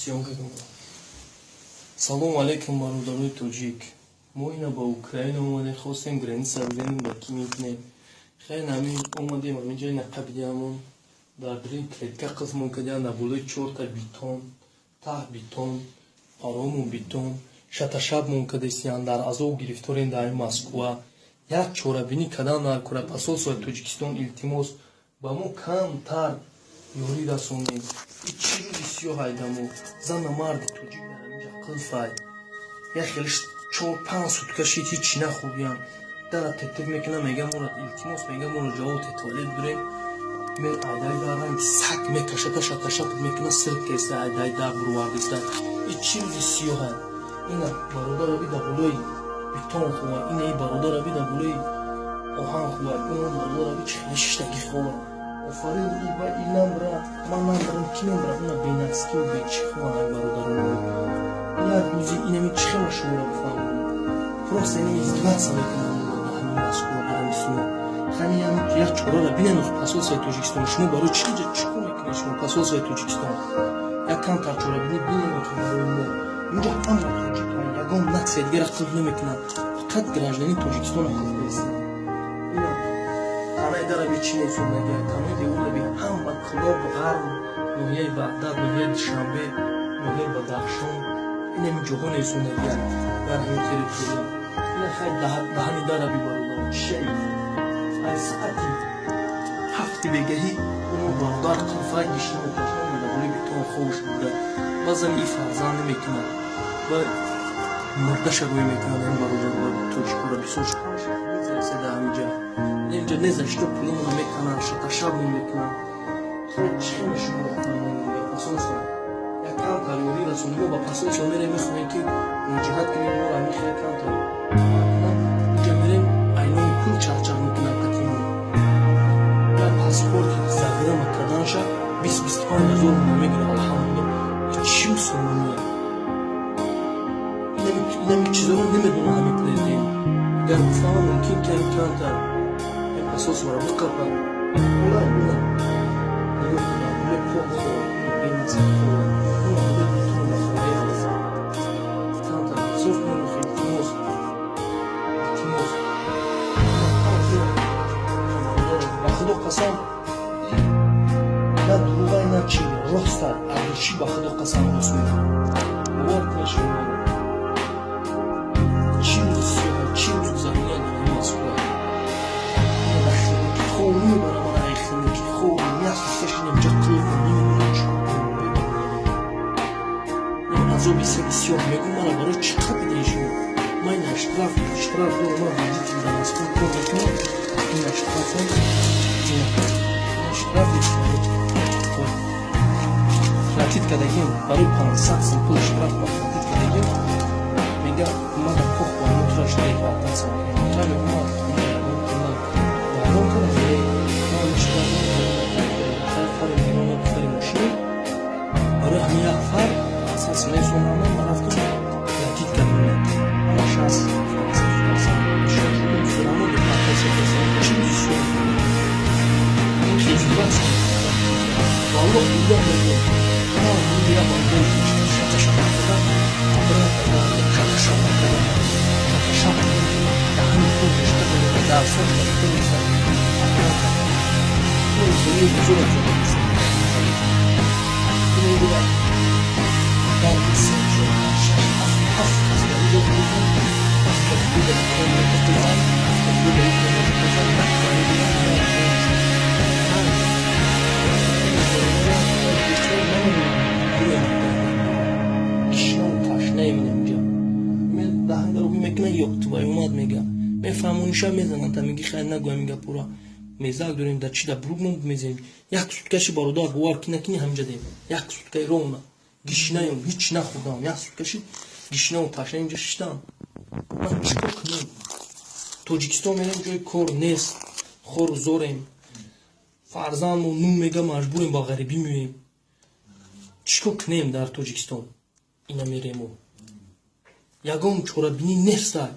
Съёмка кунам. Салому алейкум, бародарои тоҷик. Мо ина ба Украина омадем, хостем граница бизанем, ба ки мекунем. Хеле ҳамин омадем, ҳамин ҷои нақабидиамон дар дурин клетка қисмон кардиан, дар болои чорта бетон, таҳ бетон, паромон бетон, шаташабмон кардесиян, дар азоб гирифторем дар ин Москва. Як чорабинӣ кардан дар кура посольствои Тоҷикистон, илтимос, ба мо камтар ёрӣ расонем. И чӣ рӯзи сиёҳ айдамо, зана марди тоҷик дар ҳаминҷа қилфай. Як хеле 4-5 сутка шид, ҳичи нахӯрдиям. Дара тетиб мекунам, мегам моро, илтимос, мегам моро ҷавоб те, туалет бирем. Ме айдай дар ранги сак мекашата, шаташат мекуна, сирт кеста, айдай дар бурвардиста. И чӣ рӯзи сиёҳай? Ина бародаро бида, болои бетон хова, ина и бародаро бида, болои оҳан хова, ина бародаро би, чӣ хеле шиштаги хова. Офарин, ва и намбра, ман намбрам, ки мембра, уна бенаскию бечи хован ай бародарон. Як рӯзи инами чӣ хела шуморо бифаҳмам? Просто инами издеваться мекунам ҳамин Москва ба ҳамин сума. Хани як чораро бинен, посольствои Тоҷикистон, шумо барои чӣ ҷа чӣ кор мекунед? Шумо посольствои Тоҷикистон як камтар чорабинӣ бинен барои мо. Инҷа ҳама тоҷик, ягон нация дигара қилф намекунад, фақат гражданин Тоҷикистона қилф кардистанд. Ина танаи дараби чӣ несондагия, танаи девораби ҳама Кӯлоб, Ғарб, ноҳияи Ваҳдат, ноҳияи Душанбе, ноҳияи Бадахшон, инами ҷоҳо несондагия дар ҳамин территория. Ина хай даҳани дараби, бародар, чиаи? Ай саати 7-и бегаҳӣ уно бародар қилфай, гишнаву ташна, болои бетон хобш буда. Баъзан и фарзанд намекунад ва мурдаша рӯй мекунад. Ин бародар тоҷикора бисёр дар ҳаминҷа, инҷа не за что пулумона мекунанд, шаташабмон мекунанд. Чӣ хела шуморо посольство як камтар ёрӣ расонем? Мо ба посольство мерем, мехоҳем, ки муроҷиат кунем, моро ҳамин хел камтар инҷа мерем, айноми пул чарчар мекунанд қатимо. Як паспорти заграма карданша 20-25 ҳазор мо мегирад. Алҳамдулилла, чӣ мусулмония? Инами чизоро намедонам. Ҳамин президент агар бифаҳмам, мумкин ки ҳамин камтар посольстворо биқапад. Ола ина нигоҳ кунам, пол хор, беназир хор, камтар инсоф кунем, илтимос, илтимос, ба Худо қасам, на дурӯғай, на чи, роста ардуши, ба Худо қасам, рост мегӯям, бовар кунед шумо. Чӣ рӯзи сиёҳ, чӣ рӯз гузаронида дар ҳамин Москва. Хоб мебарам, ман ай хеле хоб як кашинем ҷа қилф, намедонам чӣ кор кунам. Азоби саги сиёҳ мегӯм, мана барои чӣ қапидаи шумо? Ман ина штраф дорам, ман водитель дар Москва кор мекунам. Ина штрафам, ина штрафи платить кардагим, барои 500 сум пули штраф ма платить кардагим. Мега, мада похуй, мо тура депортация мекунем. Мегӯм, ман вайрон кардам, ман штраф фари мегирам, фари мошин. Барои ҳамин як фар 500 сум несонам, ман рафтам, платить кардам, ҳамаш аст. Депортация. Чӣ рӯзи сиёҳ, издеваться, валлоҳ биллоҳ мегӯям. Ман я бародари шата-шата кардам, шата-шата кардам, шата-шата даҳани пул шишта дар сол. Бузург дар се, чор, панҷ, шаш, ҳафт, ҳафт кас дар инҷо буданд. Ҳафт кас дига комната қилфан, ҳафт кас дига комната қилфан. Гишнаву ташнаем инамҷа. Даҳангаро мекуна, ёб твою мать, мега, мефаҳмониша, мезананд, та меги, хайр, нагӯям ин гапура, мезак дорем, дар чи, дар бругмо мезанем. Як суткаши, бародар, бовар ки накунӣ, ҳаминҷа дем, як суткаи ровно гишнаем, ҳеч нахӯрдам. Як суткаши гишнаву ташна инҷа шиштам. Ман чӣ кор кунам? Тоҷикистон мерем, ҷои кор нест, хору зорем, фарзандмо нун мега, маҷбурем, ба ғарибӣ меоем. Чӣ кор кунем дар Тоҷикистон? Ина мерему, ягон чорабинӣ нестай,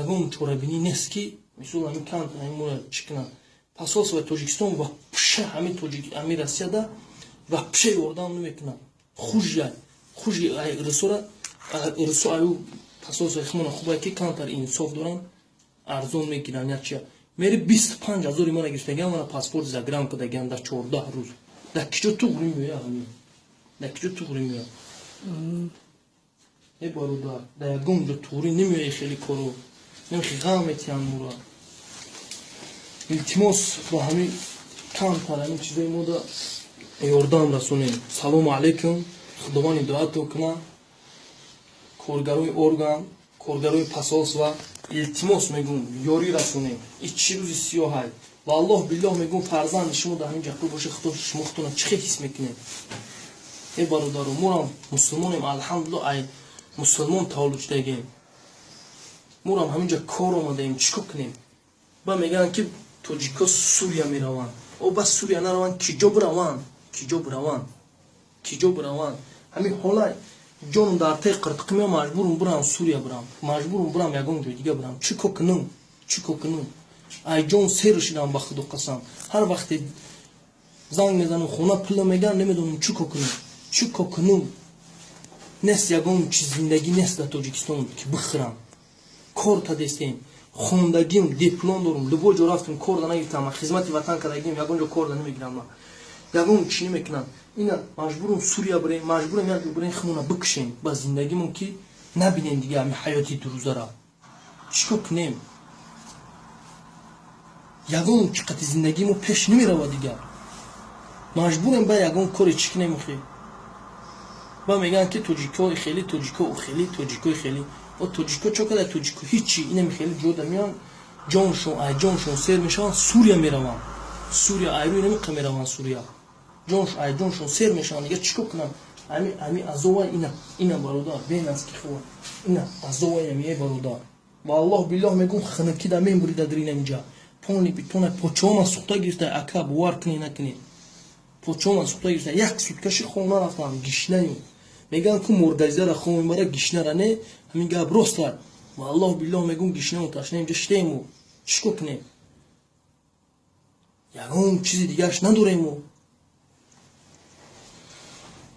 ягон чорабинӣ нест, ки мисол ҳамин камтар ҳамин моро чӣ кунанд. Посольствои Тоҷикистон вообще ҳамин тоҷик, ҳамин Россияда вообще ёрдам намекунад. Хужя хужи русора, русо аю посольство химона хубай, ки камтар инсоф доранд, арзон мегиранд. Як мери 25 000 мана гирифтагиан, мана паспорт загран кардагиан дар 14 рӯз. Дар киҷо туғри меоя ҳамин? Дар киҷо туғри меоя, э бародар? Дар ягон ҷо туғри намеоя. Хеле коро намехи, ғам метиҳанд мура. Илтимос, ба ҳамин камтар ҳамин чизои мода ёрдам расонем. Салому алайкум, Худованд ҳидоятто куна. Коргарои орган, коргарои посольства, илтимос мегӯм, ёрӣ расонем. И чӣ рӯзи сиёҳай? Валлоҳ биллоҳ мегӯм, фарзанди шумо дар ҳамин ҷақл боша, худо, шумо худтона чӣ хел ҳис мекунед, э бародаро? Морам мусулмонем, алҳамдулилло, ай мусулмон таваллуд шудагем. Морам ҳамин ҷа кор омадаем, чӣ кор кунем? Ба мегӯянд, ки тоҷико Сурия мераванд. О, ба Сурия нараванд, киҷо бираванд? Киҷо бираванд? Киҷо бираванд? Ҳамин ҳола ҷоном дар таи қиртиқи мео, маҷбурум бирам Сурия, бирам, маҷбурум бирам ягон ҷой дига бирам. Чӣ кор кунам? Чӣ кор кунам? Ай ҷон сер шидам, ба Худо қасам. Ҳар вақте занг мезанам хона, пула мегӯянд, намедонам чӣ кор кунам, чӣ кор кунам. Нест ягон чиз, зиндагӣ нест дар Тоҷикистон, ки бихӯрам. Кор кадестем, хондагим, диплом дорум, любой ҷо рафтем, кор да нагирифтам. Хизмати ватан кардагим, ягон ҷо кор да намегирам, ягон чӣ намекунам. Ина маҷбурум Сурия бирем, маҷбурем як ҷо бирем, химона бикушем ба зиндагимон, ки набинем дига ҳами ҳаёти дурӯзара. Чӣ кор кунем? Ягон чӣ қати зиндагии мо пеш намерава дигар. Маҷбурем ба ягон коре чӣ кунем охи? Ба мегӯянд, ки тоҷико хеле, тоҷико хеле, тоҷико хеле. О, тоҷико чо када? Тоҷико ҳичи. Инами хеле ҷода меоянд, ҷоншон, ай ҷоншон сер мешаванд, Сурия мераванд. Сурия айрӯи намиқа мераванд Сурия. Ҷонш, ай ҷоншон сер мешаванд, дига чӣ кор кунанд? Ами азова ина, ина, бародар, беназ ки хова, ина азова ами, э бародар. Валлоҳ биллоҳ мегӯм, хунукида мембурида дар инамиҷа пони битона почома сухта гирифта. Ака, бовар кунед, накунед, почома сухта гирифта. Як суткаши хоб нарафтам, гишнаем. Мегӯянд, ку моргазидара хоб мебара, гишнара не. Ҳамин гап роста. Валлоҳ биллоҳ мегӯм, гишнаему ташнаем ҷа шитаему. Чӣ кор кунем? Ягон чизи дигараш надорему.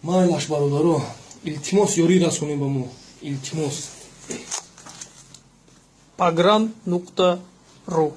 Майлаш, бародаро, илтимос, ёрӣ расонем ба мо, илтимос. Погран.ру.